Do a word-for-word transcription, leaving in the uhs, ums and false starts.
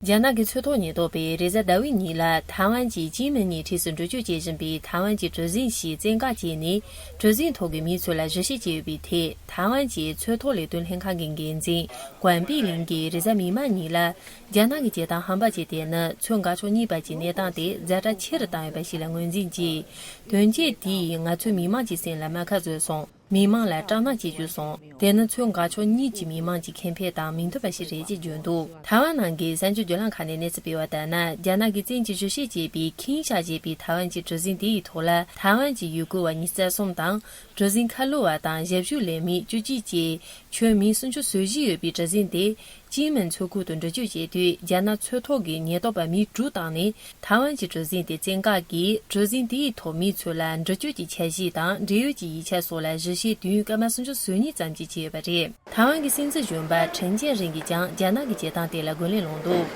རྒྱ་ནག་གི་མཚོ་ཐོག་ཉེན་རྟོག་པས་རེས་གཟའ་ཟླ་བའི་ཉིན་ལ་ཐའེ་ཝན་གྱི་ཅིན་མིན་གཉིས་འཁྲིས་སུ་འགྲུལ་སྐྱོད་བྱེད་བཞིན་པའི་ཐའེ་ཝན་གྱི་གྲུ་གཟིངས་ཤིག་བཙན་བཀག་བྱས་ནས། གྲུ་གཟིངས་ཐོག་གི་མི་ཚོ་ལ་གཞི་བྱེད་བྱས་ཡོད་པའི་ཐད། ཐའེ་ཝན་གྱི་མཚོ་ཐོག་ལས་དོན་ལྷན་ཁང་གི་འགན་འཛིན་ཀོན་པི་ལིང་གིས་རེས་གཟའ་མིག་དམར་ཉིན་ལ། རྒྱ་ནག་གི་བྱེད་སྟངས་ཧམ་པ་ཅིག་དེ་ནི་མཚོ་འགག་ཕྱོགས་གཉིས་བར་གྱི་གནས་སྟངས་དེ་ཛ་དྲག་ཆེ་རུ་བཏང་ཡོད་པ་ཞིག་ལ་ངོས་འཛིན་གྱིས། དོན་རྐྱེན་དེས་ང་ཚོའི་མི་མང་གི་སེམས་ལ་རྨ་ཁ་བཟོས་སོང་། མི་མང་ལ་སྐྲག་སྣང་སྐྱེ་བཅུག་སོང་། དེ་ནི་མཚོ་འགག་ཕྱོགས་གཉིས་ཀྱི་མི་མང་གི་ཁེ་ཕན་དང་མི་མཐུན་པ་ཞིག་རེད་ཅེས་བརྗོད་འདུག་ཐའེ་ཝན་ནང་གི་གསར་འགྱུར་བརྒྱུད་ལམ་ཁག་ནས་གནས་ཚུལ་སྤེལ་བ་ལྟར་ན། རྒྱ་ནག་གིས་བཙན་གྱིས་གཞི་བྱེད་བྱས་པའི་ཁེ་ཨིན་ཤག་ཅེས་པའི་ཐའེ་ཝན་གྱི་གྲུ་གཟིངས་དེ་ཡི་ཐོག་ལ་ཐའེ་ཝན་གྱི་ཡུལ་སྐོར་བ་ཉི་ཤུ་རྩ་གསུམ་དང་། གྲུ་གཟིངས་ཁ་ལོ་བ་དང་ཞབས་ཞུ་ལས་མི་བཅུ་གཅིག་བཅས་ཁྱོན་མི་སུམ་ཅུ་སོ་བཞི་ཡོད་པའི་གྲུ་གཟིངས་དེ། ཅིན་མིན་མཚོ་ཁུལ་དུ་འགྲུལ་སྐྱོད་བྱེད་དུས། རྒྱ་ནག་མཚོ་ཐོག་གི་ཉེན་རྟོག་པ་མི་དྲུག་བཏང་ནས། ཐའེ་ཝན་གྱི་གྲུ་གཟིངས་དེ་བཙན་བཀག་གིས། གྲུ་གཟིངས་དེའི་ཐོག་མི་ཚོ་ལ་འགྲུལ་སྐྱོད་ཀྱི་འཆར་གཞི་དང་། འབྲེལ་ཡོད་ཀྱི་ཡིག་ཆ་སོགས་ལ་གཞི་བྱས་དུས་ཡུན་སྐར་མ་སུམ་ཅུ་སོ་གཉིས་ཙམ་གྱིས་བྱས་ཡོད་པ་རེད། ཐའེ་ཝན་གྱི་སྲིད་འཛིན་གཞོན་པ་ཁྲེན་ཅན་ཧྲིན་གྱིས་ཀྱང་རྒྱ་ནག་གི་བྱེད་སྟངས་དེ་ལ་རྒོལ་ལན་སློང་འདུག